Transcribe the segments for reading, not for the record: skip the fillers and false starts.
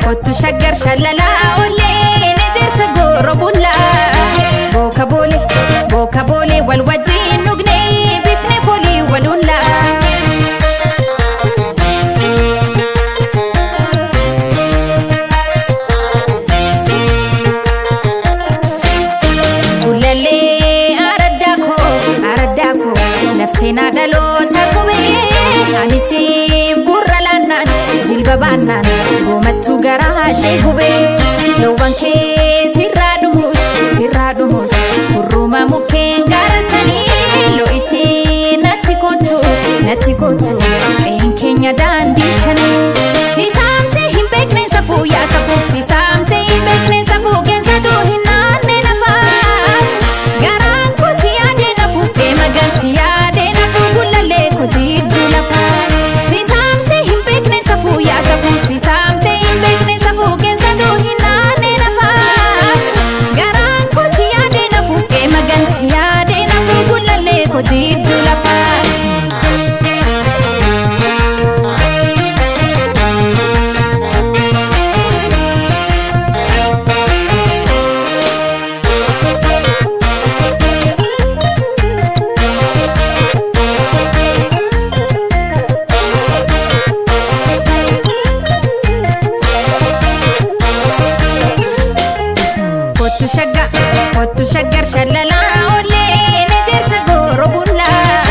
Kottu shaggar shalalaa ollee ejersa gooro bullaa. Booka boole booka boole wal wajjin dhugnee bifne foolii walullaa. Ulallee araddaa koo araddaa koo lafseenaa dhaloota qubee anis gurra laannaan jilba baannaan goomattuu garaa ishee gubee loowwan kee sirraa dhumus sirraa dhumus hurruma mukkeen gaara sanii lo'itii natti kottu natti kottu qe'een keenya daandii shanii sisaamtee hin beekne safuu yaa safuu sisaamtee hin beekne safuu keensatu hin naanne lafaa. Garaan koo si yaadee nafu deema si yaadee nafu gullallee koo jidduu lafa. Si saamtee hin beekne safuu yaa safuu si saamtee hin beekne safuu keessattuu hin naanne lafa. Garaan koo si yaadee nafu deema si yaadee nafu gullallee koo jidduu lafa. Kottu shagga kottu shaggar shalalaa ollee ejersa gooro bullaa.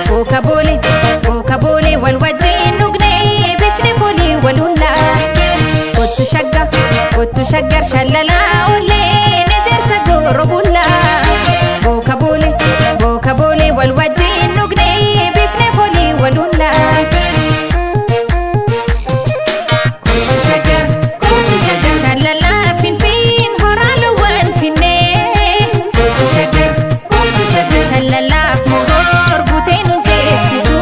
Booka boole booka boole wal wajjin dhugnee bifne foolii walullaa. Kottu shagga kottu shaggar shalalaa ollee ejersa gooro bullaa. Booka boole booka boole wal wajjin dhugnee bifne foolii walullaa. Kottu shaggar kottu shaggar shalalaa finfiin horaa loowwan finnee. Kottu shaggar kottu shaggar shalalaaf mogoor guutee nu geessisu.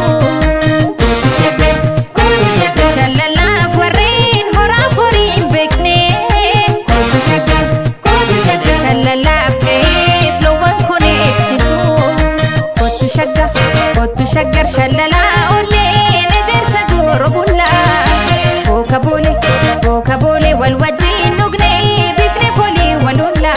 Kottu shaggar kottu shaggar shalalaaf warreen horaa horii hin beekne. Kottu shaggar kottu shaggar shalalaaf qe'eef loowwan kun eegsisu. Kottu shaggar kottu shaggar shalalaa ollee ejersa gooro bullaa. Booka boole booka boole wal wajjin dhugnee bifne foolii walullaa.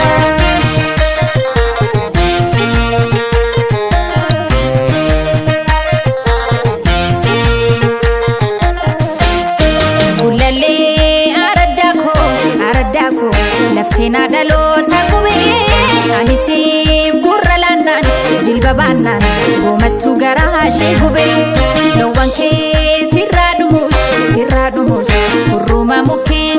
Ulallee araddaa koo araddaa koo lafseenaa dhaloota qubee anis gurra laannaan jilba baannaan goomattuu garaa ishee gubee loowwan kee sirraa dhumus sirraa dhumus hurruma mukkeen.